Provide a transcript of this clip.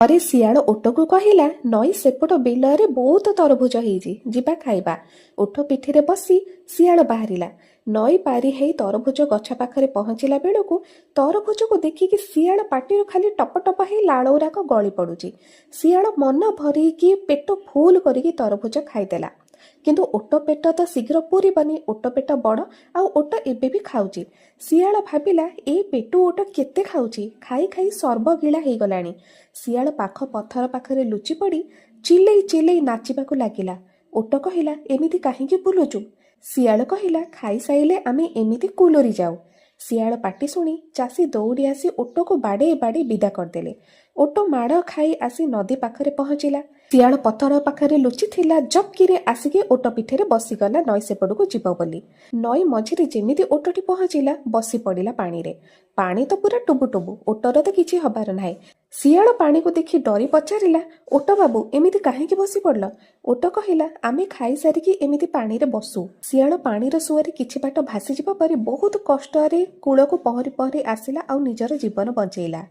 ଥରେ ଶିଆଳ ଓଟକୁ କହିଲା, ନଈ ସେପଟ ବିଲରେ ବହୁତ ତରଭୁଜ ହେଇଛି, ଯିବା ଖାଇବା। ଓଟ ପିଠିରେ ବସି ଶିଆଳ ବାହାରିଲା। ନଈ ପାରି ହେଇ ତରଭୁଜ ଗଛ ପାଖରେ ପହଞ୍ଚିଲା ବେଳକୁ ତରଭୁଜକୁ ଦେଖିକି ଶିଆଳ ପାଟିରୁ ଖାଲି ଟପ ଟପ ହେଇ ଲାଳ ଗୁରାକ ଗଳି ପଡୁଛି। ଶିଆଳ ମନ ଭରିକି ପେଟ ଫୁଲ କରିକି ତରଭୁଜ ଖାଇଦେଲା। କିନ୍ତୁ ଓଟ ପେଟ ତ ଶୀଘ୍ର ପୁରିବନି। ଓଟ ପେଟ ବଡ଼, ଆଉ ଓଟ ଏବେ ବି ଖାଉଛି। ଶିଆଳ ଭାବିଲା, ଏ ପେଟୁ ଓଟ କେତେ ଖାଉଛି, ଖାଇ ଖାଇ ସର୍ବଗିଳା ହେଇଗଲାଣି। ଶିଆଳ ପାଖ ପଥର ପାଖରେ ଲୁଚି ପଡ଼ି ଚିଲେଇ ଚିଲେଇ ନାଚିବାକୁ ଲାଗିଲା। ଓଟ କହିଲା, ଏମିତି କାହିଁକି ବୁଲୁଛୁ? ଶିଆଳ କହିଲା, ଖାଇସାଇଲେ ଆମେ ଏମିତି କୁଲୁରି ଯାଉ। ଶିଆଳ ପାଟି ଶୁଣି ଚାଷୀ ଦୌଡ଼ି ଆସି ଓଟକୁ ବାଡ଼େଇ ବାଡ଼େଇ ବିଦା କରିଦେଲେ। ଓଟ ମାଡ଼ ଖାଇ ଆସି ନଦୀ ପାଖରେ ପହଞ୍ଚିଲା। ଶିଆଳ ପଥର ପାଖରେ ଲୁଚିଥିଲା, ଜପକିରେ ଆସିକି ଓଟ ପିଠିରେ ବସିଗଲା ନଈ ସେପଟକୁ ଯିବ ବୋଲି। ନଈ ମଝିରେ ଯେମିତି ଓଟଟି ପହଞ୍ଚିଲା, ବସି ପଡ଼ିଲା ପାଣିରେ। ପାଣି ତ ପୁରା ଟୁବୁ ଟୁବୁ, ଓଟର ତ କିଛି ହବାର ନାହିଁ। ଶିଆଳ ପାଣିକୁ ଦେଖି ଡରି ପଚାରିଲା, ଓଟ ବାବୁ, ଏମିତି କାହିଁକି ବସି ପଡ଼ିଲ? ଓଟ କହିଲା, ଆମେ ଖାଇସାରିକି ଏମିତି ପାଣିରେ ବସୁ। ଶିଆଳ ପାଣିର ସୁଅରେ କିଛି ବାଟ ଭାସିଯିବା ପରେ ବହୁତ କଷ୍ଟରେ କୂଳକୁ ପହଁରି ପହଁରି ଆସିଲା ଆଉ ନିଜର ଜୀବନ ବଞ୍ଚେଇଲା।